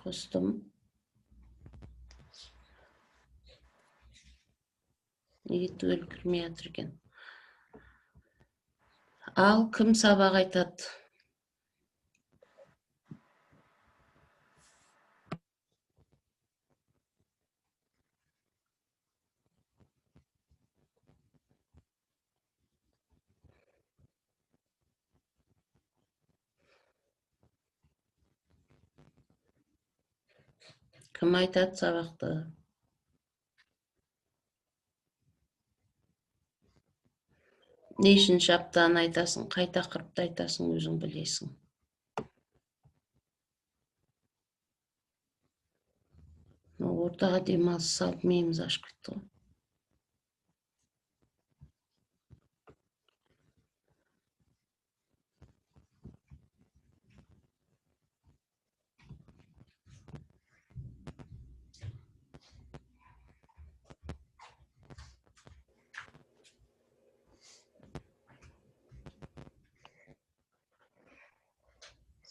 Қостым. Неге түгел кірмей жатыр екен? Ал кім сабақ айтады? Кім айтады сабақты? Нешінші аптаны айтасың, қай тақырыпты айтасың, өзің білесің. Мынау ортаға демалыс салып, миымыз ашып кетті ғой.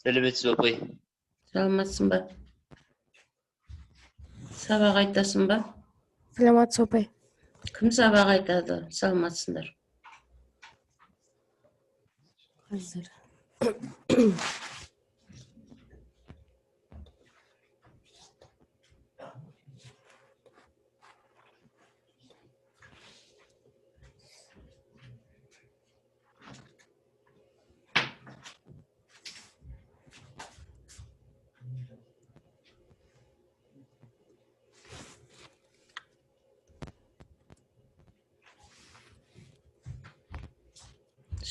Сәлеметсіз бе, апай? Саламатсың ба? Сабақ айтасың ба? Саламатсыз, апай. Кім сабақ айтады? Саламатсыңдар. Қазір.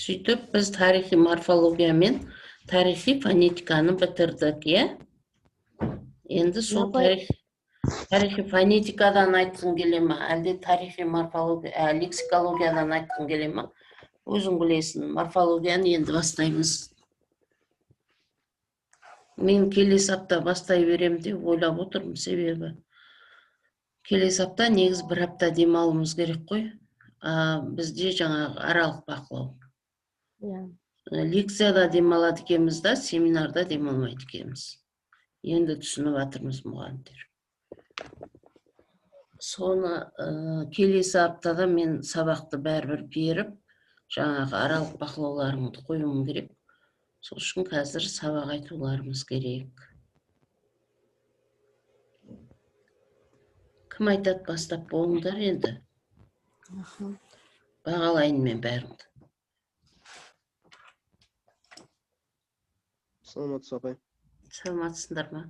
Сөйтіп, біз тарихи морфология мен тарихи фонетиканы бітірдік, иә? Енді сол Апай. Тарихи фонетикадан айтқың келе ма, әлде тарихи морфология, лексикологиядан айтқың келе ма? Өзің білесің. Морфологияны енді бастаймыз. Мен келесі апта бастай берем деп ойлап отырмын, себебі келесі апта негізі бір апта демалуымыз керек қой. Бізде жаңағы аралық бақылау. Иә. Лекцияда демалады екенбіз да, семинарда демалмайды екенбіз. Енді түсініп жатырмыз, мұғалімдер. Соны келесі аптада мен сабақты бәрібір беріп, жаңағы аралық бақылауларыңды қоюым керек. Сол үшін қазір сабақ айтуларымыз керек. Кім айтады, бастап болыңдар енді. Аха. Бағалайын мен бәріңді. Саламатсыз, апай. Саламатсыңдар ма?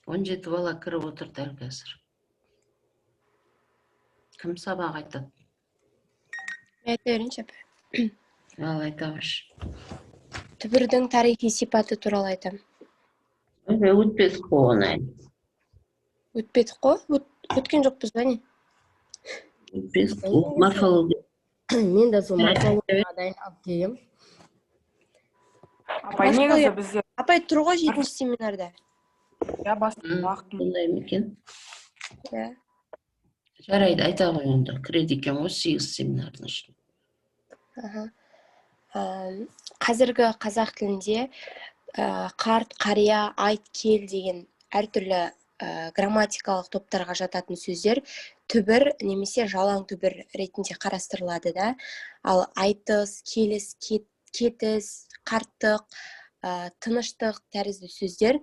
17 бала кіріп отыр дәл қазір. Кім сабақ айтады? Мен айта берейінші, апай. Ал, айта берші. Түбірдің тарихи сипаты туралы айтамын. Ой, өтпедік қой оны әлі. Өтпедік қой? Өткен жоқпыз ба, не? Өтпедік қой. Морфология. Мен де сол морфологияға дайындалып келгенмін. Апай, негізі бізде Апай, тұр ғой жетінші семинарда. Иә, басқа уақытым. Сондай ма екен? Иә. Жарайды, айта ғой онда. Кіреді екен ғой сегіз семинардың ішіне. Аха. Қазіргі қазақ тілінде қарт, қария, айт, кел деген әртүрлі грамматикалық топтарға жататын сөздер түбір немесе жалаң түбір ретінде қарастырылады да. Ал айтыс, келіс, кетіс, қарттық, тыныштық тәрізді сөздер,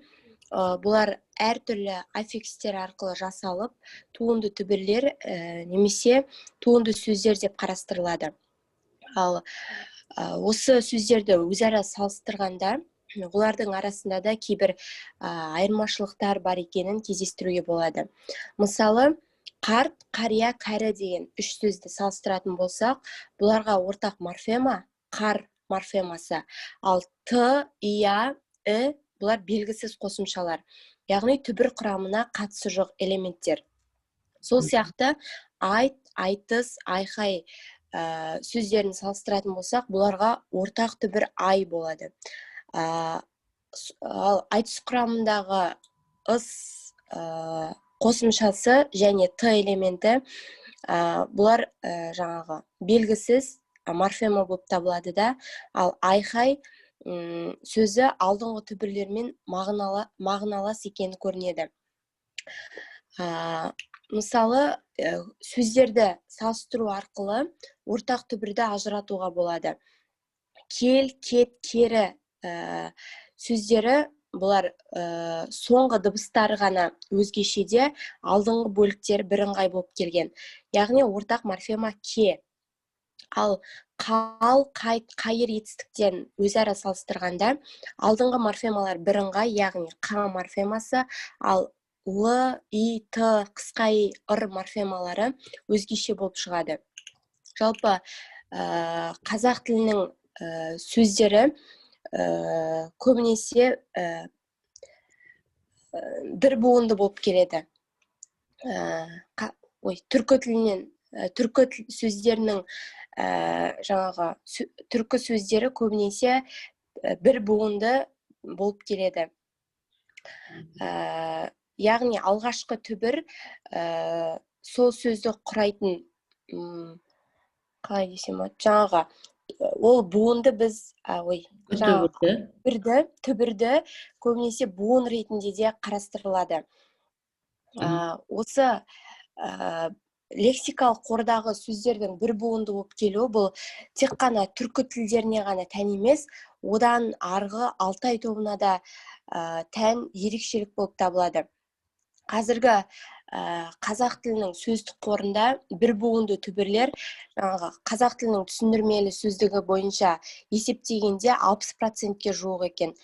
бұлар әртүрлі аффикстер арқылы жасалып, туынды түбірлер немесе туынды сөздер деп қарастырылады. Ал осы сөздерді өзара салыстырғанда, олардың арасында да кейбір айырмашылықтар бар екенін кездестіруге болады. Мысалы, Қарт, қария, кәрі деген үш сөзді салыстыратын болсақ, бұларға ортақ морфема қар морфемасы, ал т, ия, і бұлар белгісіз қосымшалар, яғни түбір құрамына қатысы жоқ элементтер. Сол сияқты айт, айтыс, айқай сөздерін салыстыратын болсақ, бұларға ортақ түбір ай болады. Ал айтыс құрамындағы ыс қосымшасы және т элементі, бұлар жаңағы белгісіз морфема болып табылады да, ал айқай сөзі алдыңғы түбірлермен мағыналас екені көрінеді. Мысалы, сөздерді салыстыру арқылы ортақ түбірді ажыратуға болады. Кел, кет, кері сөздері, бұлар соңғы дыбыстары ғана өзгеше де, алдыңғы бөліктері бірыңғай болып келген, яғни ортақ морфема ке. Ал қал, қайт, қайыр етістіктерін өзара салыстырғанда, алдыңғы морфемалар бірыңғай, яғни қа морфемасы, ал л, и, т, қысқа и, ыр морфемалары өзгеше болып шығады. Жалпы, қазақ тілінің сөздері көбінесе бір буынды болып келеді. Ой, түркі тілінен, түркі сөздерінің, жаңағы түркі сөздері көбінесе бір буынды болып келеді. Яғни алғашқы түбір сол сөзді құрайтын, қалай десем болады, жаңағы ол буынды біз, ой, жаңағы түбірді көбінесе буын ретінде де қарастырылады. Осы лексикалық қордағы сөздердің бір буынды болып келуі бұл тек қана түркі тілдеріне ғана тән емес, одан арғы алтай тобына да тән ерекшелік болып табылады. Қазіргі қазақ тілінің сөздік қорында бір буынды түбірлер жаңағы қазақ тілінің түсіндірмелі сөздігі бойынша есептегенде 60%-ке жуық екен.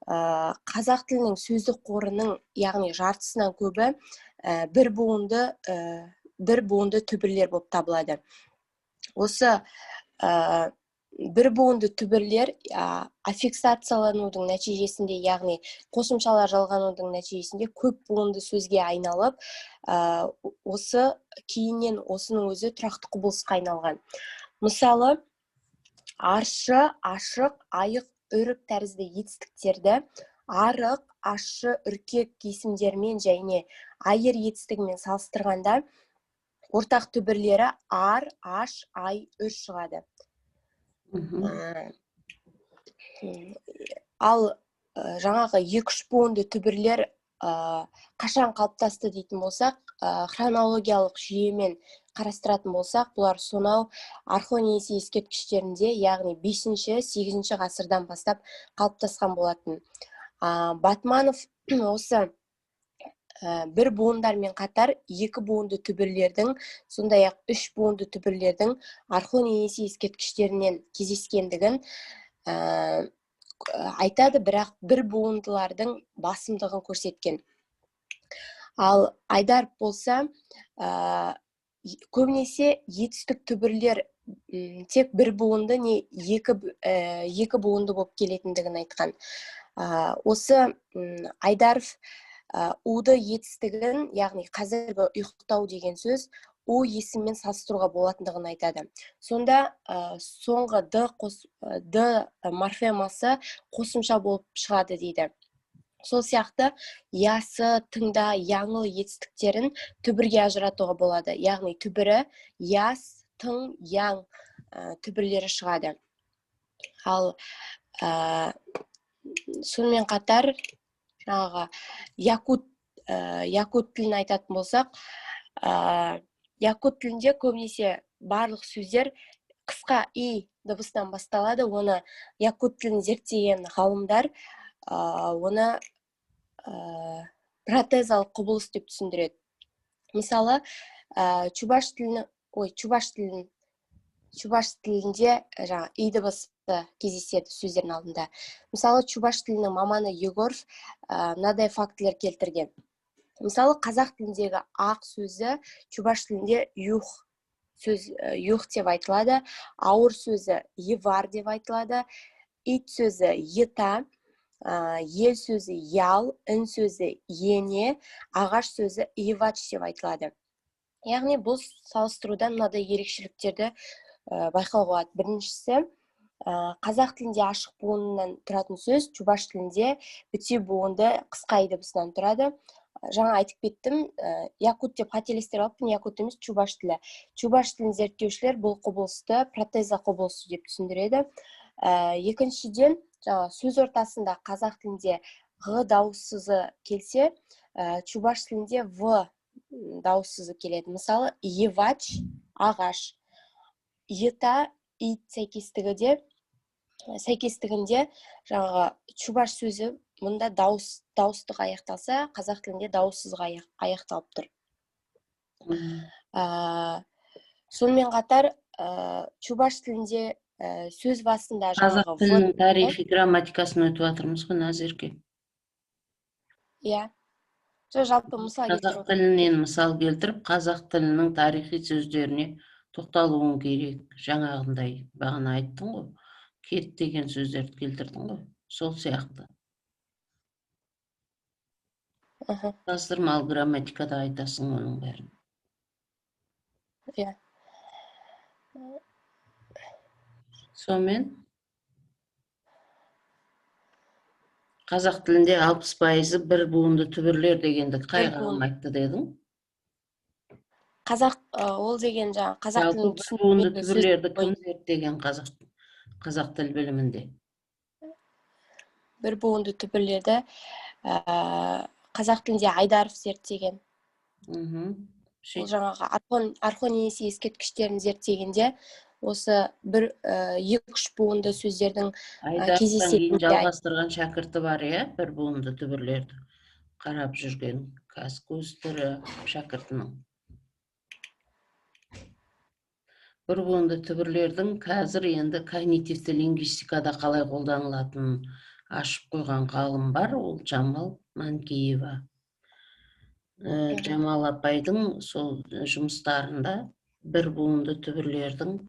Қазақ тілінің сөздік қорының, яғни жартысынан көбі бір буынды түбірлер болып табылады. Осы бір буынды түбірлер аффиксацияланудың нәтижесінде, яғни қосымшалар жалғанудың нәтижесінде көп буынды сөзге айналып, осы кейіннен осының өзі тұрақты құбылысқа айналған. Мысалы, аршы, ашық, айық, үрік тәрізді етістіктерді арық, ащы, үркек есімдермен және айыр етістігімен салыстырғанда, ортақ түбірлері ар, аш, ай, үр шығады. Ал жаңағы екі үш буынды түбірлер қашан қалыптасты дейтін болсақ, хронологиялық жүйемен қарастыратын болсақ, бұлар сонау Орхон Енисей ескерткіштерінде, яғни 5-ші, 8 ғасырдан бастап қалыптасқан болатын. Батманов осы бір буындармен қатар екі буынды түбірлердің, сондай ақ үш буынды түбірлердің Орхон Енисей ескерткіштерінен кездескендігін айтады, бірақ бір буындылардың басымдығын көрсеткен. Ал Айдаров болса, көбінесе етістік түбірлер тек бір буынды не екі буынды болып келетіндігін айтқан. Осы Айдаров уды етістігін, яғни қазіргі ұйықтау деген сөз, у есіммен салыстыруға болатындығын айтады. Сонда соңғы д қос, д морфемасы қосымша болып шығады дейді. Сол сияқты ясы, тыңда, яңыл етістіктерін түбірге ажыратуға болады, яғни түбірі яс, тың, яң түбірлері шығады. Ал сонымен қатар жаңағы якут тілін айтатын болсақ, якут тілінде көбінесе барлық сөздер қысқа и дыбыстан басталады. Оны якут тілін зерттеген ғалымдар оны протезалық құбылыс деп түсіндіреді. Мысалы, чубаш тілінің, ой, чубаш тілінде жаңа и дыбысы кездеседі сөздердің алдында. Мысалы, чубаш тілінің маманы Егоров мынадай фактілер келтірген. Мысалы, қазақ тіліндегі ақ сөзі чуваш тілінде юх сөз, юх деп айтылады, ауыр сөзі евар деп айтылады, ит сөзі ета, ел сөзі ял, үн сөзі ене, ағаш сөзі евач деп айтылады. Яғни бұл салыстырудан мынадай ерекшеліктерді байқауға болады. Біріншісі, қазақ тілінде ашық буыннан тұратын сөз чуваш тілінде бітеу буынды қысқа й дыбысынан тұрады. Жаңа айтып кеттім, якут деп қателестіріп алыппын, якут емес, чуваш тілі. Чуваш тілін зерттеушілер бұл құбылысты протеза құбылысы деп түсіндіреді. Екіншіден, жаңа сөз ортасында қазақ тілінде ғ дауыссызы келсе, чуваш тілінде в дауыссызы келеді. Мысалы, евач ағаш, ета ит сәйкестігі де сәйкестігінде жаңағы чуваш сөзі мұнда дауыстық аяқталса, қазақ тілінде дауыссызға аяқталып тұр. Сонымен қатар, чуваш тілінде сөз басында Қазақ жаңағы тілінің тарихи грамматикасын өтіп жатырмыз ғой, Назерке. Иә. Жоқ, жалпы мысал Қазақ келтіріп тілінен мысал келтіріп, қазақ тілінің тарихи сөздеріне тоқталуың керек. Жаңағындай бағана айттың ғой, кет деген сөздерді келтірдің ғой, сол сияқты. Салыстырмалы грамматикада айтасың оның бәрін. Иә. Сонымен қазақ тілінде 60% бір буынды түбірлер дегенді қай Бір ғалым буын. айтты дедің? Қазақ, ол деген жаңа қазақ Жалпы тілінің бір буынды түсінігіндегі сөз түбірлерді кім зерттеген қазақ тіл білімінде? Бір буынды түбірлерді қазақ тілінде Айдаров зерттеген. Ол жаңағы Архон Енисей ескерткіштерін зерттегенде осы бір, екі-үш буынды сөздердің Айдаровтан кейін кездесетінін де жалғастырған шәкірті бар, иә, бір буынды түбірлерді қарап жүрген көз тірі шәкіртінің. Бір буынды түбірлердің қазір енді когнитивті лингвистикада қалай қолданылатынын ашып қойған ғалым бар, ол Жамал Манкеева. Жамал апайдың сол жұмыстарында бір буынды түбірлердің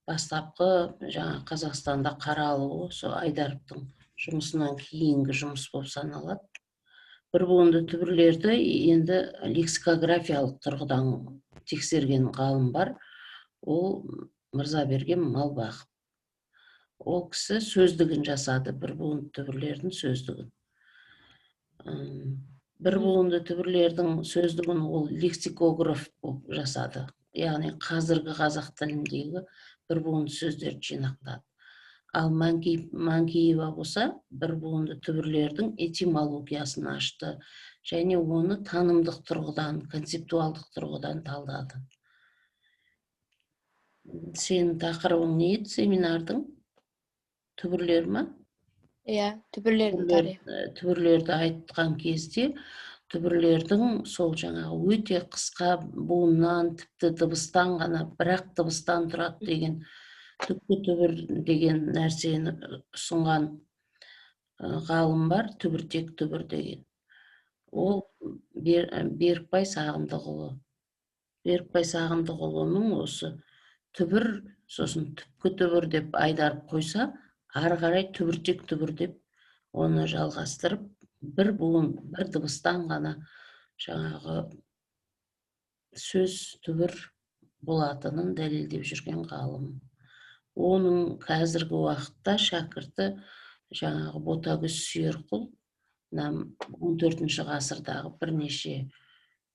бастапқы жаңа Қазақстанда қаралуы сол Айдаровтың жұмысынан кейінгі жұмыс болып саналады. Бір буынды түбірлерді енді лексикографиялық тұрғыдан тексерген ғалым бар, ол Мырзаберген Малбақов. Ол кісі сөздігін жасады, бір буынды түбірлердің сөздігін. Бір буынды түбірлердің сөздігін ол лексикограф болып жасады. Яғни қазіргі қазақ тіліндегі бір буынды сөздерді жинақтады. Ал Манкеева болса, бір буынды түбірлердің этимологиясын ашты және оны танымдық тұрғыдан, концептуалдық тұрғыдан талдады. Сенің тақырыбың не еді семинардың? Түбірлер ма? Иә, түбірлердің тарихы. Түбірлерді айтқан кезде түбірлердің сол жаңағы өте қысқа буыннан, тіпті дыбыстан ғана, бірақ дыбыстан тұрады деген түпкі түбір деген нәрсені ұсынған ғалым бар, түбіртек түбір деген. Ол Берікбай Сағындықұлы. Берікбай Сағындықұлының осы түбір, сосын түпкі түбір деп айдарып қойса, ары қарай түбіртек түбір деп оны жалғастырып, бір буын, бір дыбыстан ғана жаңағы сөз түбір болатынын дәлелдеп жүрген ғалым. Оның қазіргі уақытта шәкірті жаңағы Ботагөз Сүйірқұл 14 ғасырдағы бірнеше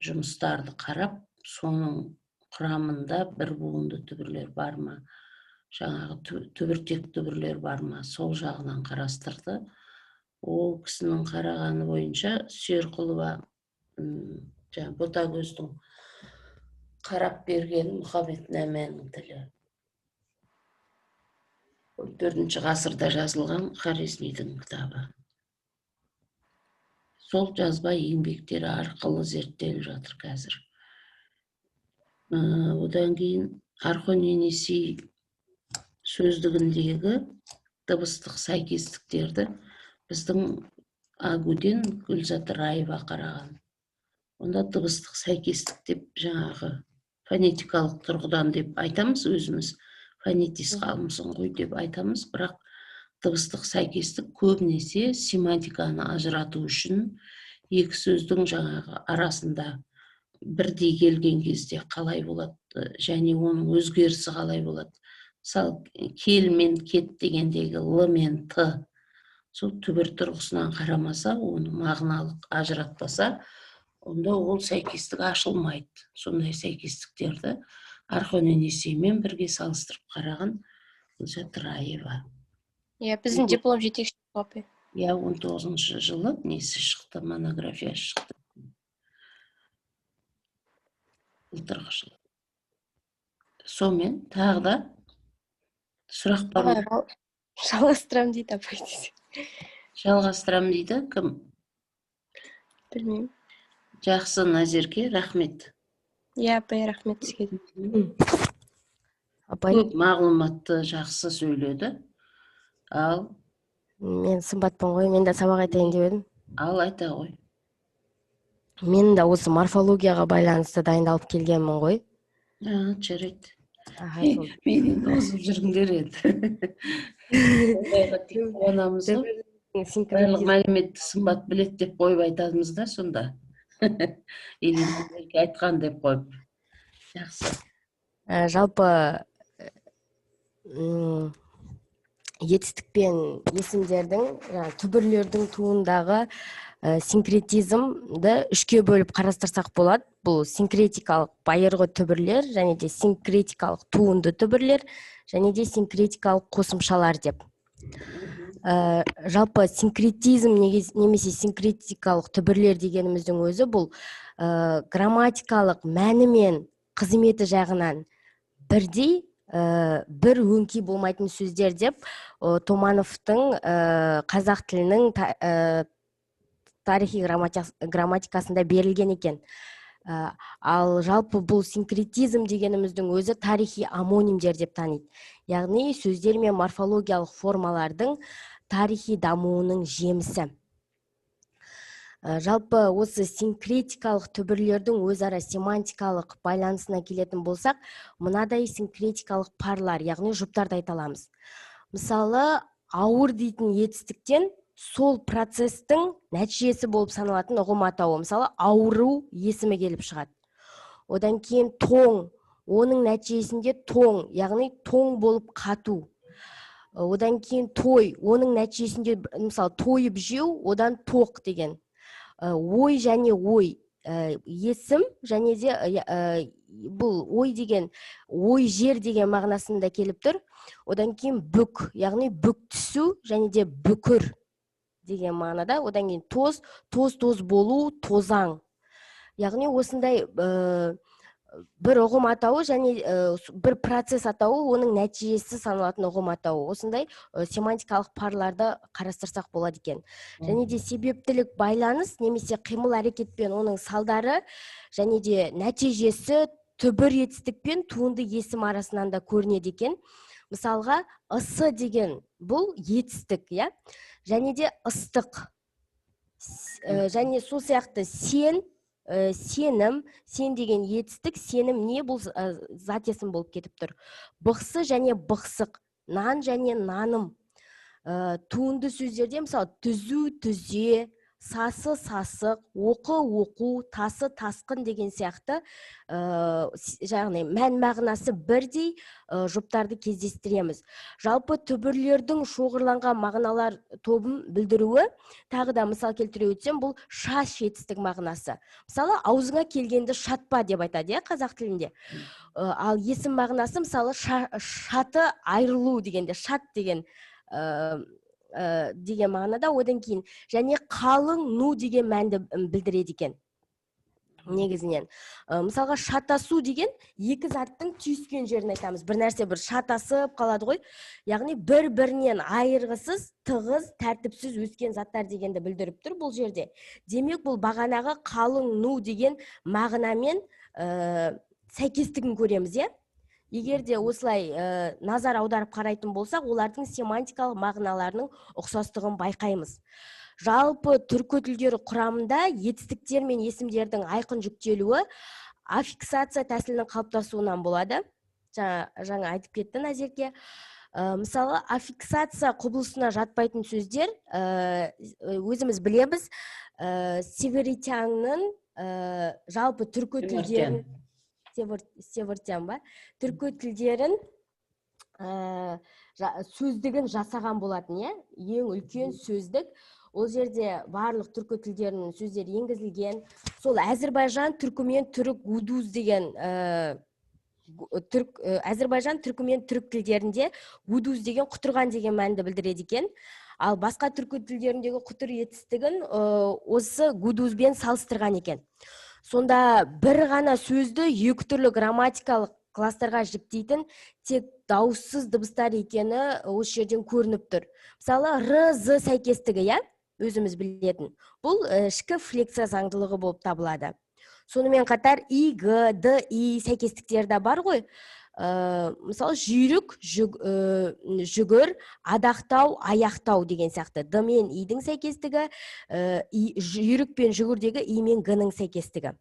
жұмыстарды қарап, соның құрамында бір буынды түбірлер бар ма, жаңағы түбіртек түбірлер бар ма, сол жағынан қарастырды. Ол кісінің қарағаны бойынша Сүйірқұлова, жаңа Ботагөздің қарап берген Мұхаммеднаманың тілі. 14 ғасырда жазылған Хорезмидің кітабы. Сол жазба еңбектері арқылы зерттеліп жатыр қазір. Одан кейін Орхон Енисей сөздігіндегі дыбыстық сәйкестіктерді біздің АГУ-ден Гүлзат Раева қараған. Онда дыбыстық сәйкестік деп, жаңағы фонетикалық тұрғыдан деп айтамыз өзіміз, фонетист ғалымсың ғой деп айтамыз. Бірақ дыбыстық сәйкестік көбінесе семантиканы ажырату үшін, екі сөздің жаңағы арасында бірдей келген кезде қалай болады және оның өзгерісі қалай болады. Мысалы, кел мен кет дегендегі л мен т, сол түбір тұрғысынан қарамаса, оны мағыналық ажыратпаса, онда ол сәйкестік ашылмайды. Сондай сәйкестіктерді Орхон Енисеймен бірге салыстырып қараған Гүлзат Раева. Иә, біздің диплом жетекші апай. Иә, 19-жылы несі шықты, монографиясы шықты былтырғы жылы. Сонымен, тағы да сұрақ бар ма? Жалғастырамын дейді апай десе. Жалғастырамын дейді кім? Білмеймін. Жақсы, Назерке, рахмет. Иә, апай, рахмет сізге де. Апай. Көп мағлұматты жақсы сөйледі. Ал. Мен Сымбатпын ғой, мен де сабақ айтайын деп едім. Ал, айта ғой. Мен де осы морфологияға байланысты дайындалып келгенмін ғой. А, жарайды. Аха, сол. Менен озып жүргіңдер еді. Ондайға тек қуанамыз ғой. Барлық мәліметті Сымбат біледі деп қойып айтамыз да сонда. Или Назерке айтқан деп қойып. Жақсы. Жалпы етістік пен есімдердің, жаңағы түбірлердің туындағы синкретизмді үшке бөліп қарастырсақ болады. Бұл синкретикалық байырғы түбірлер және де синкретикалық туынды түбірлер және де синкретикалық қосымшалар деп. Жалпы синкретизм немесе синкретикалық түбірлер дегеніміздің өзі бұл грамматикалық мәні мен қызметі жағынан бірдей, бір өңкей болмайтын сөздер деп Томановтың қазақ тілінің тарихи грамматикасында берілген екен. Ал жалпы бұл синкретизм дегеніміздің өзі тарихи омонимдер деп таниды. Яғни сөздер мен морфологиялық формалардың тарихи дамуының жемісі. Жалпы осы синкретикалық түбірлердің өзара семантикалық байланысына келетін болсақ, мынадай синкретикалық парлар, яғни жұптарды айта аламыз. Мысалы, ауыр дейтін етістіктен сол процестің нәтижесі болып саналатын ұғым атауы, мысалы, ауру есімі келіп шығады. Одан кейін тоң, оның нәтижесінде тоң, яғни тоң болып қату. Одан кейін той, оның нәтижесінде, мысалы, тойып жеу, одан тоқ деген. Ой және ой, есім және де, бұл ой деген ой жер деген мағынасында келіп тұр. Одан кейін бүк, яғни бүк түсу және де бүкір деген мағынада. Одан кейін тоз, тоз тоз болу, тозаң. Яғни осындай бір ұғым атауы және бір процесс атауы, оның нәтижесі саналатын ұғым атауы. Осындай семантикалық парларды қарастырсақ болады екен. Және де себептілік байланыс немесе қимыл әрекет пен оның салдары және де нәтижесі түбір етістік пен туынды есім арасынан да көрінеді екен. Мысалға, ысы деген бұл етістік, иә? Және де ыстық. Және сол сияқты сен, сенім, сен деген етістік, сенім не бұл, зат есім болып кетіп тұр. Бықсы және бықсық, нан және наным. Туынды сөздерде, мысалы, түзу, түзе, сасы, сасық, оқы, оқу, тасы, тасқын деген сияқты, яғни мән мағынасы бірдей, жұптарды кездестіреміз. Жалпы түбірлердің шоғырланған мағыналар тобын білдіруі, тағы да мысал келтіре өтсем, бұл шаш етістік мағынасы. Мысалы, аузыңа келгенді шатпа деп айтады, иә, қазақ тілінде. Ал есім мағынасы, мысалы, шаты айырылу дегенде, шат деген мағынада. Одан кейін және қалың ну деген мәнді білдіреді екен негізінен. Мысалға, шатасу деген екі заттың түйіскен жерін айтамыз. Бір нәрсе бір шатасып қалады ғой. Яғни бір-бірінен айырғысыз, тығыз, тәртіпсіз өскен заттар дегенді білдіріп тұр бұл жерде. Демек, бұл бағанағы қалың ну деген мағынамен сәйкестігін көреміз, иә? Егер де осылай назар аударып қарайтын болсақ, олардың семантикалық мағыналарының ұқсастығын байқаймыз. Жалпы түркі тілдері құрамында етістіктер мен есімдердің айқын жіктелуі аффиксация тәсілінің қалыптасуынан болады. Жаңа айтып кетті Назерке. Мысалы, аффиксация құбылысына жатпайтын сөздер, өзіміз білеміз, северитянның, жалпы түркі тілдерін, севертян ба, түркі тілдерін сөздігін жасаған болатын, иә, ең үлкен сөздік. Ол жерде барлық түркі тілдерінің сөздері енгізілген. Сол әзірбайжан, түркімен, түрік, гудуз деген, түрк, әзірбайжан, түркімен, түрік тілдерінде гудуз деген құтырған деген мәнді білдіреді екен. Ал басқа түркі тілдеріндегі құтыр етістігін осы гудузбен салыстырған екен. Сонда бір ғана сөзді екі түрлі грамматикалық кластарға жіктейтін тек дауыссыз дыбыстар екені осы жерден көрініп тұр. Мысалы, р, з сәйкестігі, иә, өзіміз білетін. Бұл ішкі флексия заңдылығы болып табылады. Сонымен қатар и, г, д, и сәйкестіктері де бар ғой. Мысалы, жүйрік, жүгір, адақтау, аяқтау деген сияқты. Д мен идің сәйкестігі, жүйрік пен жүгірдегі и мен г-ның сәйкестігі.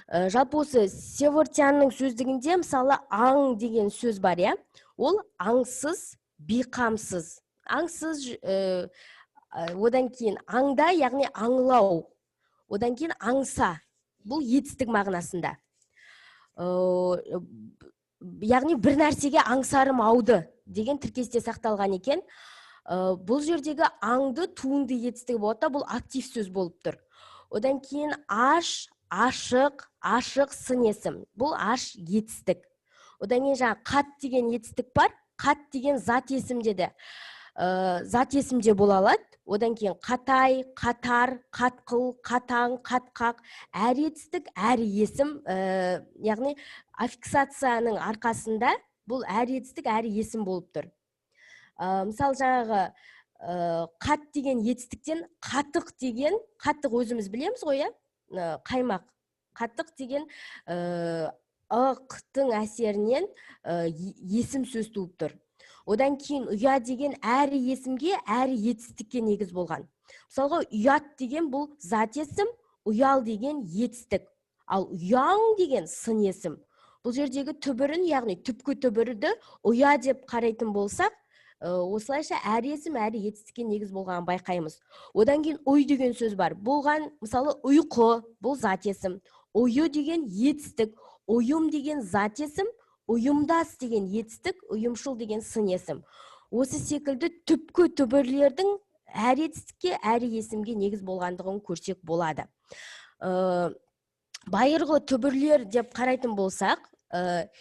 Жалпы осы Севортянның сөздігінде, мысалы, аң деген сөз бар, иә? Ол аңсыз, бейқамсыз. Аңсыз, одан кейін аңда, яғни аңлау. Одан кейін аңса. Бұл етістік мағынасында. Яғни бір нәрсеге аңсарым ауды деген тіркесте сақталған екен. Бұл жердегі аңды туынды етістігі болады да, бұл актив сөз болып тұр. Одан кейін аш, ашық, ашық сын есім. Бұл аш етістік. Одан кейін жаңа қат деген етістік бар. Қат деген зат есім деді. Зат есімде бола алады. Одан кейін қатай, қатар, қатқыл, қатаң, қатқақ, әр етістік, әр есім, яғни аффиксацияның арқасында бұл әр етістік, әр есім болып тұр. Мысалы, жаңағы қат деген етістіктен қатық деген, қатық өзіміз білеміз ғой, иә? Қаймақ. Қатық деген ықтың әсерінен есім сөз туып тұр. Одан кейін ұя деген әр есімге, әр етістікке негіз болған. Мысалға, ұят деген бұл зат есім, ұял деген етістік. Ал ұяң деген сын есім. Бұл жердегі түбірін, яғни түпкі түбірді ұя деп қарайтын болсақ, осылайша әр есім, әр етістікке негіз болғанын байқаймыз. Одан кейін ұй деген сөз бар. Болған, мысалы, ұйқы, бұл зат есім. Ұйы деген етістік, ұйым деген зат есім, ұйымдас деген етістік, ұйымшыл деген сын есім. Осы секілді түпкі түбірлердің әр етістікке, әр есімге негіз болғандығын көрсек болады. Байырғы түбірлер деп қарайтын болсақ,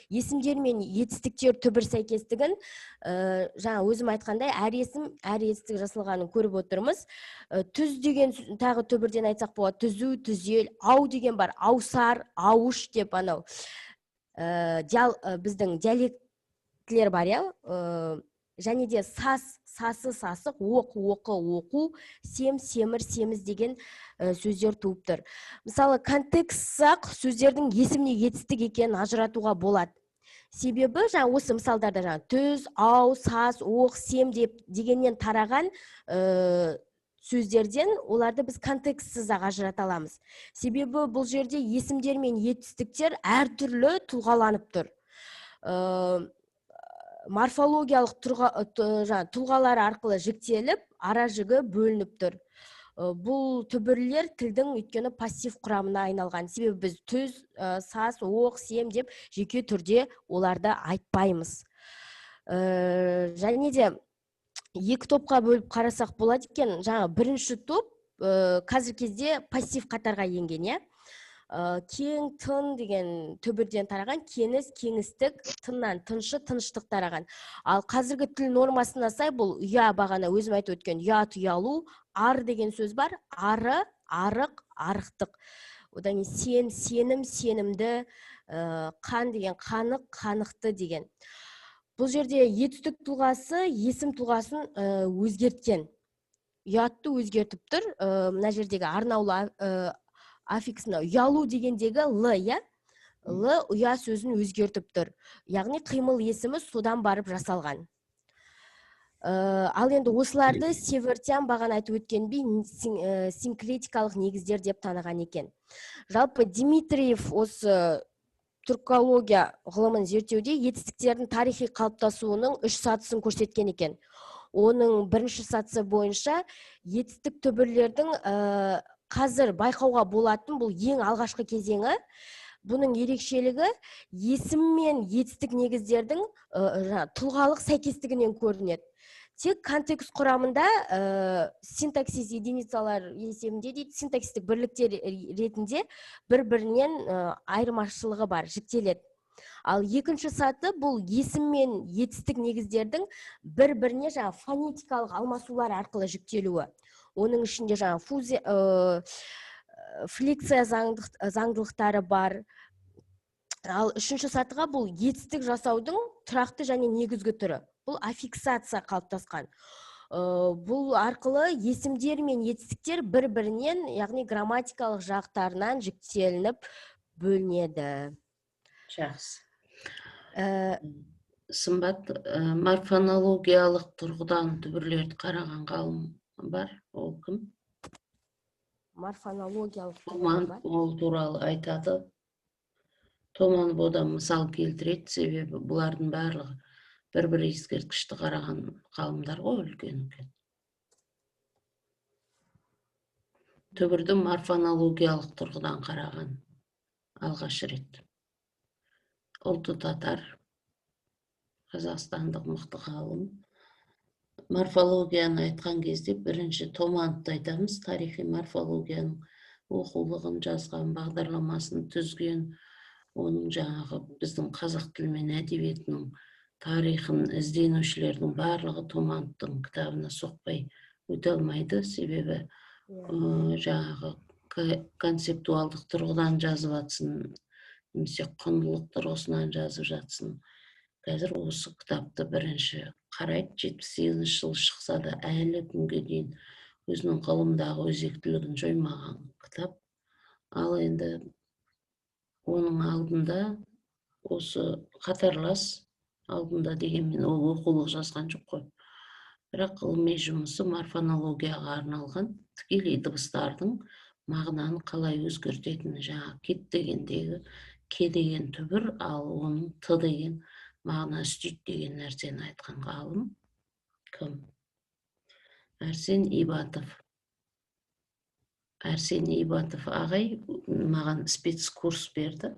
есімдер мен етістіктер түбір сәйкестігін, жаңа өзім айтқандай, әр есім, әр етістік жасалғанын көріп отырмыз. Түз деген тағы түбірден айтсақ болады, түзу, түзел, ау деген бар, аусар, ауыш деп анау. Біздің диалектілер бар, иә? Және де сас, сасы, сасық, оқ, оқы, оқу, сем, семір, семіз деген сөздер туып тұр. Мысалы, контекстсақ сөздердің есіміне етістік екенін ажыратуға болады. Себебі жаңа осы мысалдарда жаңа түз, ау, сас, оқ, сем деп дегеннен тараған сөздерден оларды біз контекстсіз-ақ ажырата аламыз. Себебі бұл жерде есімдер мен етістіктер әртүрлі тұлғаланып тұр. Морфологиялық тұлғалар арқылы жіктеліп, ара жігі бөлініп тұр. Бұл түбірлер тілдің өйткені пассив құрамына айналған. Себебі біз түз, сас, оқ, сем деп жеке түрде оларды айтпаймыз. Және де екі топқа бөліп қарасақ болады екен. Жаңа бірінші топ, қазіргі кезде пассив қатарға енген, иә? Кең, тын деген түбірден тараған, кеніс, кеңістік, тыннан тыншы, тыныштық тараған. Ал қазіргі тіл нормасына сай бұл ұя, бағана өзім айтып өткен ұят, ұялу, ар деген сөз бар, ары, арық, арықтық. Одан кейін сен, сенім, сенімді, қан деген қанық, қанықты деген. Бұл жерде етістік тұлғасы есім тұлғасын өзгерткен. Ұятты өзгертіп тұр. Мына жердегі арнаулы аффикс мынау ұялу дегендегі л, иә? Л ұя сөзін өзгертіп тұр. Яғни қимыл есімі содан барып жасалған. Ал енді осыларды Севертян бағана айтып өткендей синкретикалық негіздер деп таныған екен. Жалпы Дмитриев осы түркология ғылымын зерттеуде етістіктердің тарихи қалыптасуының үш сатысын көрсеткен екен. Оның бірінші сатысы бойынша етістік түбірлердің қазір байқауға болатын бұл ең алғашқы кезеңі. Бұның ерекшелігі есім мен етістік негіздердің тұлғалық сәйкестігінен көрінеді. Тек контекст құрамында синтаксис единицалар есебінде дейді, синтаксистік бірліктер ретінде бір-бірінен айырмашылығы бар, жіктеледі. Ал екінші саты бұл есім мен етістік негіздердің бір-біріне жаңа фонетикалық алмасулар арқылы жіктелуі. Оның ішінде жаңа фузия, флекция заңдылықтары бар. Ал үшінші сатыға бұл етістік жасаудың тұрақты және негізгі түрі. Бұл аффиксация қалыптасқан. Бұл арқылы есімдер мен етістіктер бір-бірінен, яғни грамматикалық жақтарынан жіктелініп бөлінеді. Жақсы. Сымбат, морфонологиялық тұрғыдан түбірлерді қараған ғалым бар, ол кім? Морфонологиялық Томанов тұрғыдан бар. Ол туралы айтады. Томанов одан мысал келтіреді, себебі бұлардың барлығы бір-бір ескерткішті қараған ғалымдар ғой, үлкен-үлкен. Түбірді морфонологиялық тұрғыдан қараған алғаш рет. Ұлты татар, қазақстандық мықты ғалым. Морфологияны айтқан кезде бірінші Томановты айтамыз, тарихи морфологияның оқулығын жазған, бағдарламасын түзген, оның жаңағы біздің қазақ тілі мен әдебиетінің тарихын ізденушілердің барлығы Томановтың кітабына соқпай өте алмайды, себебі жаңағы концептуалдық тұрғыдан жазып жатсын, немесе құндылық тұрғысынан жазып жатсын. Қазір осы кітапты бірінші қарайды, 78 жылы шықса да әлі күнге дейін өзінің ғылымдағы өзектілігін жоймаған кітап. Ал енді оның алдында осы қатарлас, алдында дегенмен ол оқулық жазған жоқ қой. Бірақ ғылыми жұмысы морфонологияға арналған, тікелей дыбыстардың мағынаны қалай өзгертетіні, жаңа кет дегендегі ке деген түбір, ал оның т деген мағына үстейді деген нәрсені айтқан ғалым кім? Арсен Ибатов. Арсен Ибатов ағай маған спецкурс берді.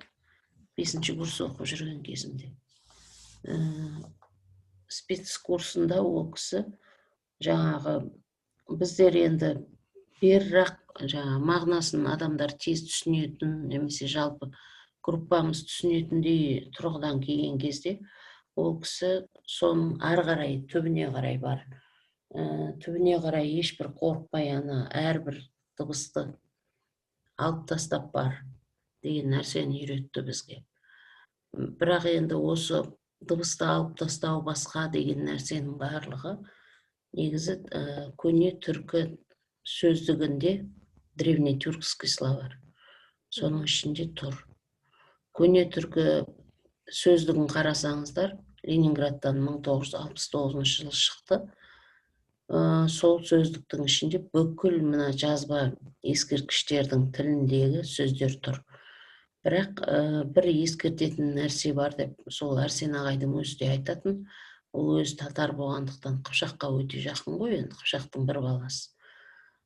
5-ші курс оқып жүрген кезімде. Спецкурсында ол кісі жаңағы біздер енді беррақ жаңа мағынасын адамдар тез түсінетін немесе жалпы группамыз түсінетіндей тұрғыдан келген кезде ол кісі соның ары қарай түбіне қарай бар. Түбіне қарай ешбір қорықпай ана әрбір дыбысты алып тастап бар деген нәрсені үйретті бізге. Бірақ енді осы дыбысты алып тастау басқа деген нәрсенің барлығы негізі көне түркі сөздігінде, древнетюркский словарь, соның ішінде тұр. Көне түркі сөздігін қарасаңыздар, Ленинградтан 1969 жылы шықты. Сол сөздіктің ішінде бүкіл мына жазба ескерткіштердің тіліндегі сөздер тұр. Бірақ бір ескертетін нәрсе бар деп сол Арсен ағайдың өзі де айтатын. Ол өзі татар болғандықтан Қыпшаққа өте жақын ғой, енді Қыпшақтың бір баласы.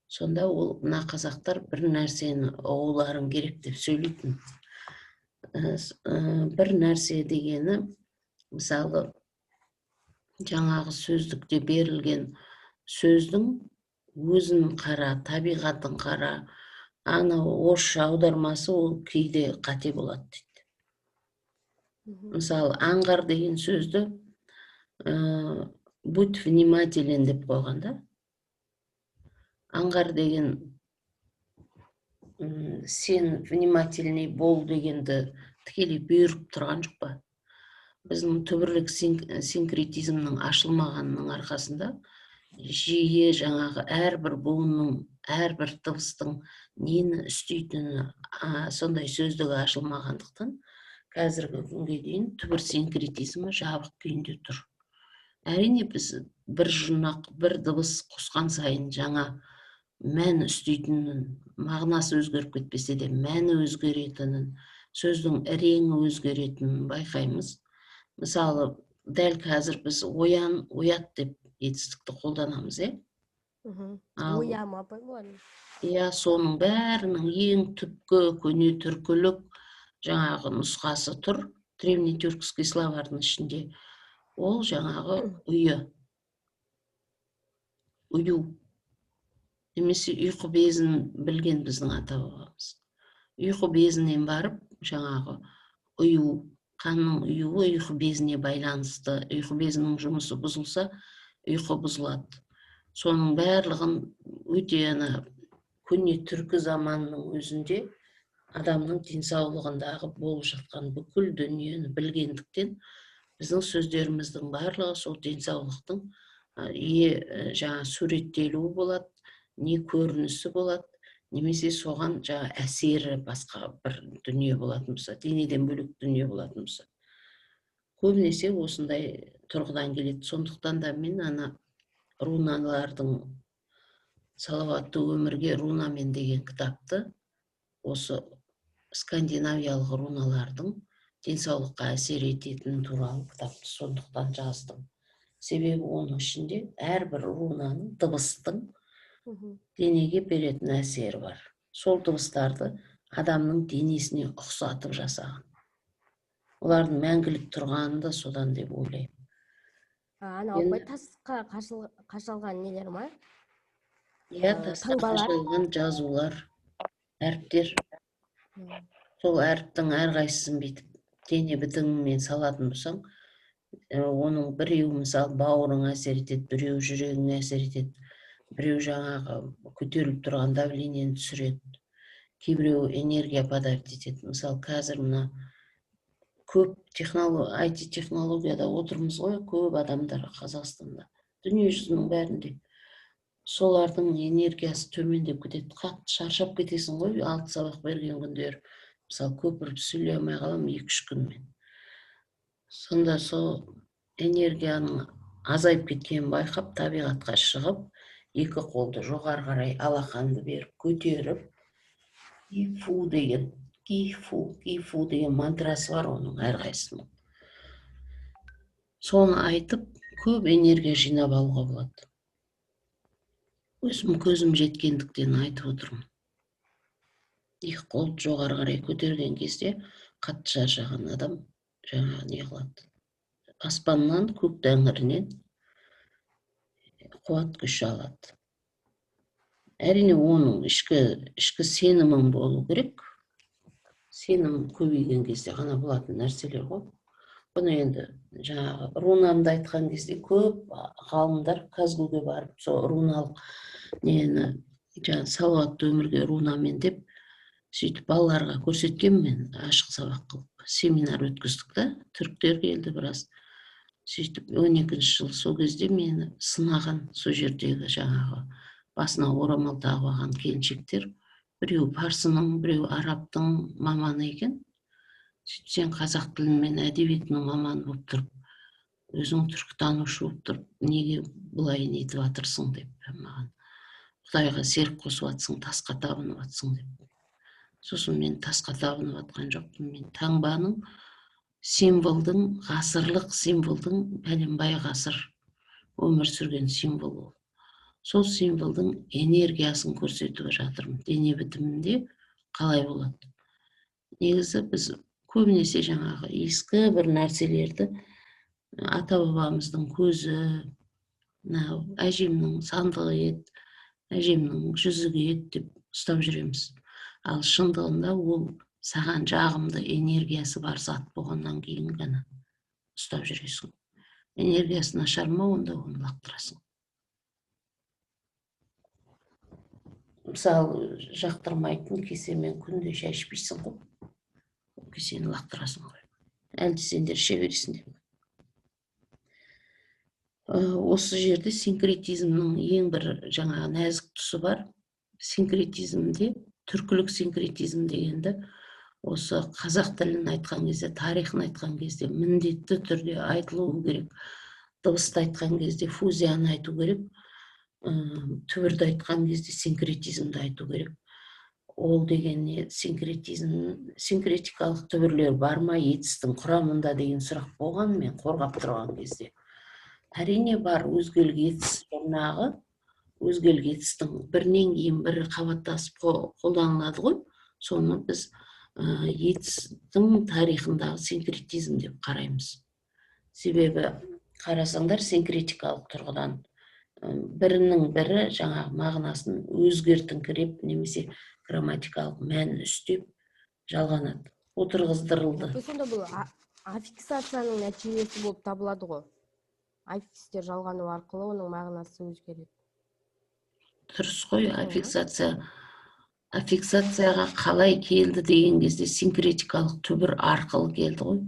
Сонда ол мына қазақтар бір нәрсені ұғуларың керек деп сөйлейтін. Бір нәрсе дегені, мысалы, жаңағы сөздікте берілген сөздің өзін қара, табиғатын қара, ана орысша аудармасы ол кейде қате болады дейді. Мысалы, аңғар деген сөзді будь внимателен деп қойған да. Аңғар деген сен внимательный бол дегенді тікелей бұйырып тұрған жоқ па? Біздің түбірлік синкретизмнің ашылмағанының арқасында жиі жаңағы әрбір буынның, әрбір дыбыстың нені үстейтіні, сондай сөздігі ашылмағандықтан қазіргі күнге дейін түбір синкретизмі жабық күйінде тұр. Әрине, біз бір жұрнақ, бір дыбыс қосқан сайын жаңа мән үстейтінін, мағынасы өзгеріп кетпесе де мәні өзгеретінін, сөздің реңі өзгеретінін байқаймыз. Мысалы, дәл қазір біз оян, оят деп етістікті қолданамыз, иә? Оя ма, апай, бұлардың? Иә, соның бәрінің ең түпкі көне түркілік жаңағы нұсқасы тұр. Древнетюркский словардың ішінде. Ол жаңағы ұйы. Ұю. Немесе ұйқы безін білген біздің ата-бабамыз. Ұйқы безінен барып, жаңағы ұю, қанның ұюы ұйқы безіне байланысты. Ұйқы безінің жұмысы бұзылса, ұйқы бұзылады. Соның барлығын өте ана көне түркі заманының өзінде адамның денсаулығындағы болып жатқан бүкіл дүниені білгендіктен біздің сөздеріміздің барлығы сол денсаулықтың жаңа суреттелуі болады, не көрінісі болады, немесе соған жаңа әсері басқа бір дүние болатын болса, денеден бөлек дүние болатын болса. Көбінесе осындай тұрғыдан келеді. Сондықтан да мен ана руналардың салауатты өмірге рунамен деген кітапты осы скандинавиялық руналардың денсаулыққа әсер ететіні туралы кітапты сондықтан жаздым. Себебі оның ішінде әрбір рунаның, дыбыстың денеге беретін әсері бар. Сол дыбыстарды адамның денесіне ұқсатып жасаған. Олардың мәңгілік тұрғаны да содан деп ойлаймын. Ана апай, тасқа қашалған нелер ма? Иә, тасқа қашалған жазулар, әріптер. Сол әріптің әрқайсысын бүйтіп дене бітімімен салатын болсаң, оның біреуі мысалы бауырыңа әсер етеді, біреуі жүрегіңе әсер етеді, біреу жаңағы көтеріліп тұрған давлениені түсіреді, кейбіреуі энергия подарить етеді. Мысалы, қазір мына көп IT технологияда отырмыз ғой, көп адамдар Қазақстанда, дүние жүзінің бәрінде. Солардың энергиясы төмендеп кетеді, қатты шаршап кетесің ғой, 6 сабақ берген күндері. Мысалы, көпіріп сөйлей алмай қаламын 2-3 күнмен. Сонда сол энергияның азайып кеткенін байқап, табиғатқа шығып, екі қолды жоғары қарай алақанды беріп көтеріп, кифу деген, кифу, кифу деген мантрасы бар оның әрқайсысының. Соны айтып, көп энергия жинап алуға болады. Өзім көзім жеткендіктен айтып отырмын. Екі қолды жоғары қарай көтерген кезде қатты шаршаған адам жаңағы не қылады? Аспаннан, көк тәңірінен қуат күш алады. Әрине, оның ішкі сенімің болу керек. Сенім көбейген кезде ғана болатын нәрселер ғой. Бұны енді жаңағы рунамды айтқан кезде көп ғалымдар КазГУге барып сол руналық нені жаңағы салауатты өмірге рунамен деп сөйтіп балаларға көрсеткен мен ашық сабақ қылып семинар өткіздік та, түріктер келді біраз. Сөйтіп 12 жыл сол кезде мені сынаған сол жердегі жаңағы басына орамал тағып алған келіншектер, біреу парсының, біреу арабтың маманы екен. Сөйтіп сен қазақ тілі мен әдебиетінің маманы болып тұрып, өзің түркітанушы болып тұрып, неге бұлай нетіп жатырсың деп маған. Құдайға серік қосып жатсың, тасқа табынып жатсың деп. Сосын мен тасқа табынып жатқан жоқпын, мен таңбаның, символдың, ғасырлық символдың, бәленбай ғасыр өмір сүрген символ ол. Сол символдың энергиясын көрсетіп жатырмын. Дене бітімінде қалай болады? Негізі біз көбінесе жаңағы ескі бір нәрселерді ата-бабамыздың көзі, мынау әжемнің сандығы еді, әжемнің жүзігі еді деп ұстап жүреміз. Ал шындығында ол саған жағымды энергиясы бар зат болғаннан кейін ғана ұстап жүресің. Энергиясы нашар ма, онда оны лақтырасың. Мысалы, жақтырмайтын кесемен күнде шай ішпейсің ғой. Ол кесені лақтырасың ғой. Әлде сендер іше бересіңдер ме? Осы жерде синкретизмнің ең бір жаңағы нәзік тұсы бар. Синкретизмде, түркілік синкретизм дегенді осы қазақ тілін айтқан кезде, тарихын айтқан кезде міндетті түрде айтылуы керек. Дыбысты айтқан кезде фузияны айту керек, түбірді айтқан кезде синкретизмді айту керек. Ол деген не? Синкретизм, синкретикалық түбірлер бар ма етістің құрамында деген сұрақ болған мен қорғап тұрған кезде. Әрине бар. Өзгелік етіс жұрнағы, өзгелік етістің бірінен кейін бірі қабаттасып қолданылады ғой. Соны біз етістің тарихындағы синкретизм деп қараймыз. Себебі қарасаңдар, синкретикалық тұрғыдан бірінің бірі жаңағы мағынасын өзгертіңкіреп немесе грамматикалық мәнін үстеп жалғанады, отырғыздырылды. Апай, сонда бұл аффиксацияның нәтижесі болып табылады ғой? Аффикстер жалғану арқылы оның мағынасы өзгереді. Дұрыс қой. Аффиксация, аффиксацияға қалай келді деген кезде, синкретикалық түбір арқылы келді ғой.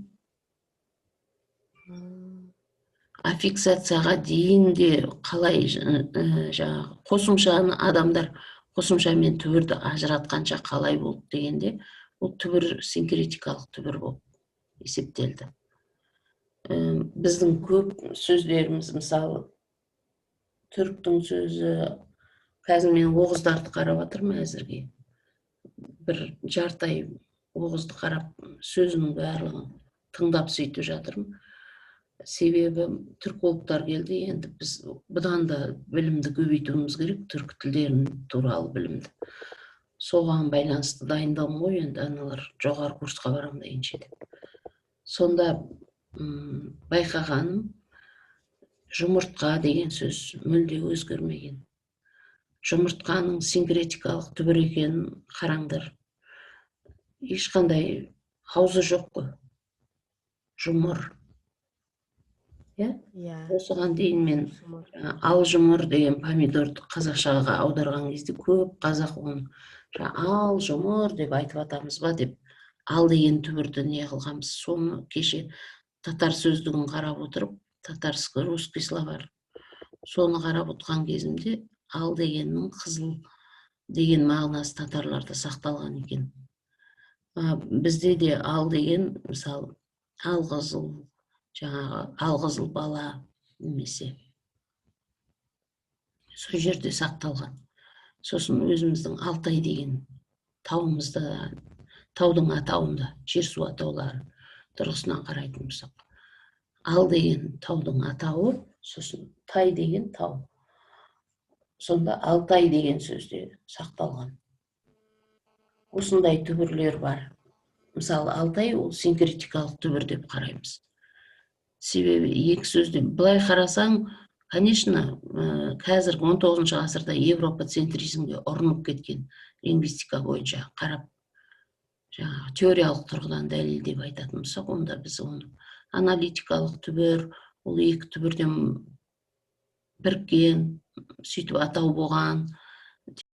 Аффиксацияға дейін де қалай, жаңағы қосымшаны, адамдар қосымша мен түбірді ажыратқанша қалай болды дегенде, ол түбір синкретикалық түбір болып есептелді. Біздің көп сөздеріміз, мысалы, түріктің сөзі, қазір мен оғыздарды қарап жатырмын, әзірге бір жарты ай оғызды қарап, сөзінің барлығын тыңдап, сөйтіп жатырмын. Себебі түркологтар келді, енді біз бұдан да білімді көбейтуіміз керек, түркі тілдерін туралы білімді. Соған байланысты дайындалдым ғой енді, аналар жоғары курсқа барамын дегенше деп. Сонда байқағаным, жұмыртқа деген сөз мүлде өзгермеген. Жұмыртқаның синкретикалық түбір екенін қараңдар, ешқандай аузы жоқ қой, жұмыр, иә? Иә. Осыған дейін мен Жұмыр. Ал жұмыр деген помидорды қазақшаға аударған кезде көп қазақ оны жаңа ал жұмыр деп айтып жатамыз ба деп, ал деген түбірді не қылғанбыз. Соны кеше татар сөздігін қарап отырып, татарско русский словарь, соны қарап отырған кезімде, ал дегеннің қызыл деген мағынасы татарларда сақталған екен. Бізде де ал деген, мысалы, ал қызыл, жаңағы ал қызыл бала немесе сол жерде сақталған. Сосын өзіміздің Алтай деген тауымызда, таудың атауында, жер су атаулары тұрғысынан қарайтын болсақ, ал деген таудың атауы, сосын тай деген тау, сонда Алтай деген сөз де сақталған. Осындай түбірлер бар. Мысалы, Алтай ол синкретикалық түбір деп қараймыз. Себебі екі сөзді былай қарасаң, конечно, қазіргі 19 ғасырда европоцентризмге ұрынып кеткен лингвистика бойынша қарап, жаңағы теориялық тұрғыдан дәлелдеп айтатын болсақ, онда біз оны аналитикалық түбір, ол екі түбірден біріккен, сөйтіп атау болған.